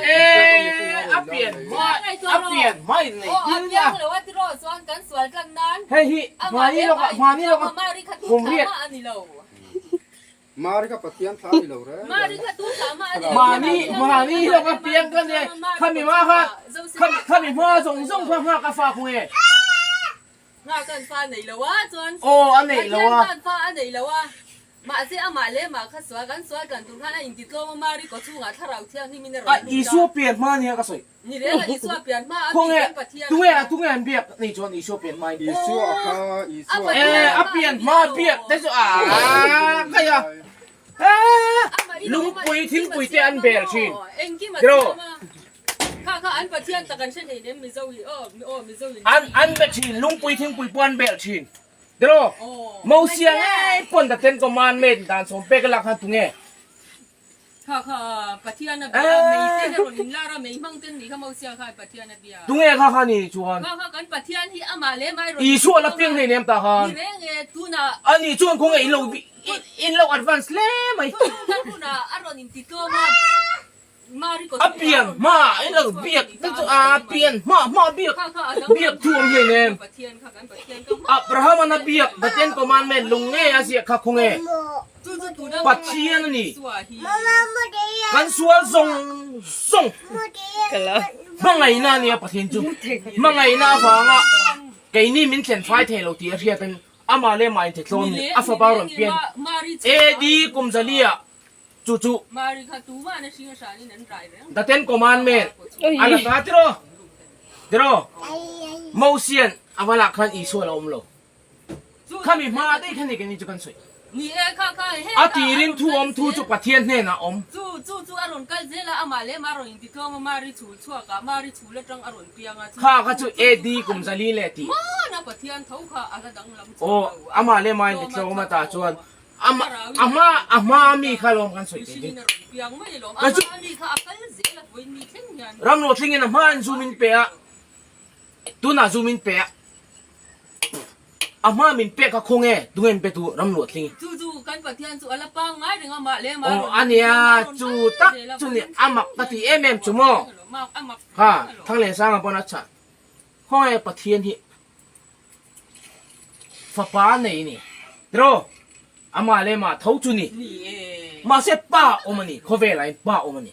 E a pian hma a pian hma in nei dil nia. Hei hi hmani lawkah hmani lawkah kum riat. Mahni mahni lawka piang ka nia khami hma khan khami khami hma zawng zawng kha nghak a fa khung e. Aw a neih lo a. A Isua pian hma nia ka sawi. Khawnge tunge tunge an biak nei chuan Isua pian hma in e a pian hma biak te chu a kai a lungpui thingpui te an bel thin tiraw an an be thin lungpui thingpui pawh an bel thin tiraw Mosia ngei pawn the ten commandment dan sawm pek a lak khan tunge Kha kha Pathian a bia a mei te rawn in lar a mei hmang ten ni kha Mosia kha Pathian a bia. Tunge kha kha ni chuan. Kha kha kan Pathian hi amah leh mai rawn Isua la piang hlei nem ta khan. Ni reng e tunah. Ani chuan khawnge in lo in lo advance hle mai. Tunah hunah a rawn in ti tlawm a. A pian hma in lo biak te chu a pian hma hma biak biak thu awm hlei nem. Abraham an a biak the ten commandment lung ngei a ziah kha khawnge Pathian a ni. Kan sual zawng zawng hmangaihna a nia Pathian chu hmangaihna avanga keini min thlen fai thei lo tih a hriat in amah leh mah inthe tlawm ni a fapa rawn pian AD kum zalia Chu chu The Ten Commandment a la ta tiraw? Tiraw? Mosian a va lah khan Isua la awm lo. Khami hma daih kha ni keini chu kan sawi. A tirin thu awm thu chu Pathian hnenah awm. Kha kha chu AD kum zali leh tih. Aw, amah leh mahin titlawm a ta chuan Ama a hma a hma mi kha lawm kan sawi thei ding. Ka chu ram lo thleng in a hma in zoom in pe a tunah zoom in pe a a hma min pek kha khaw nge tunge min pe tu ram lo thleng aw ania chu tak chu ni a mak ka ti em em chu maw kha Thanglensanga pawn a chah khaw nge Pathian hi Fapa nei ni. Tiraw? Amah leh mah tho chu ni. Mahse pa awm a ni. Khawvelah hian pa awm a ni.